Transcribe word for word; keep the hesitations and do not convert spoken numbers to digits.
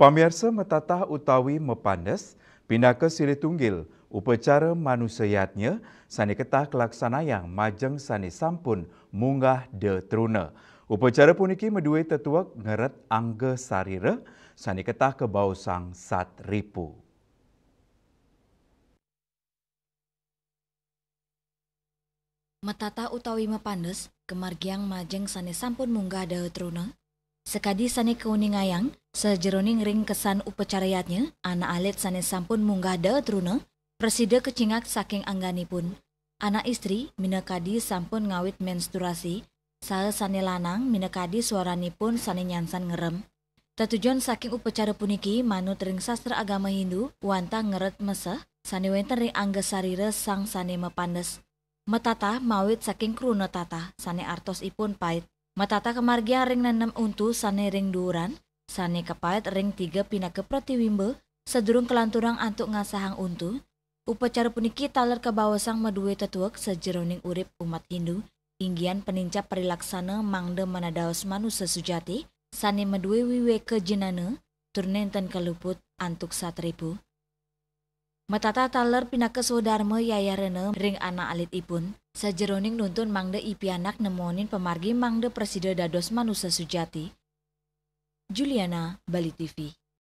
Pamiarsa, metatah utawi mapandes pinaka silih tunggil upacara manusa yadnya sane ketah kalaksanayang majeng sane sampun munggah da truna. Upacara puniki madue tetuek ngeret angga sarira sane ketah kabaosang sat ripu. Metatah utawi mapandes kamargiang majeng sane sampun munggah da truna. Sakadi sane kauningayang, sajeroning ringkesan upacara yadnya, anak alit sane sampun munggah da truna prasida kacingak saking angganipun. Anak istri minakadi sampun ngawit menstruasi, saha sane lanang minakadi swaranipun sane nyansan ngerem. Tetujon saking upacara puniki manut ring sastra agama Hindu wantah ngeret meseh sane wenten ring angga sarira sang sane mapandes. Metatah mawit saking kruna tatah sane artosipun pait. Metatah kamargiang ring nenem untu sane ring duuran, sane kapait ring tiga pinaka pratiwimba sadurung kalanturang antuk ngasahang untu. Upacara puniki taler kabaosang madue tetuek sajeroning urip umat Hindu, inggian panincap parilaksana mangda manadaos manusa sujati sane madue wiweka jinana tur nenten kaluput antuk sat ripu. Metatah taler pinaka swadarma yayah rena ring anak alitipun, sajeroning nuntun mangda i pianak nemonin pamargi mangda prasida dados manusa sujati. Juliana, Bali T V.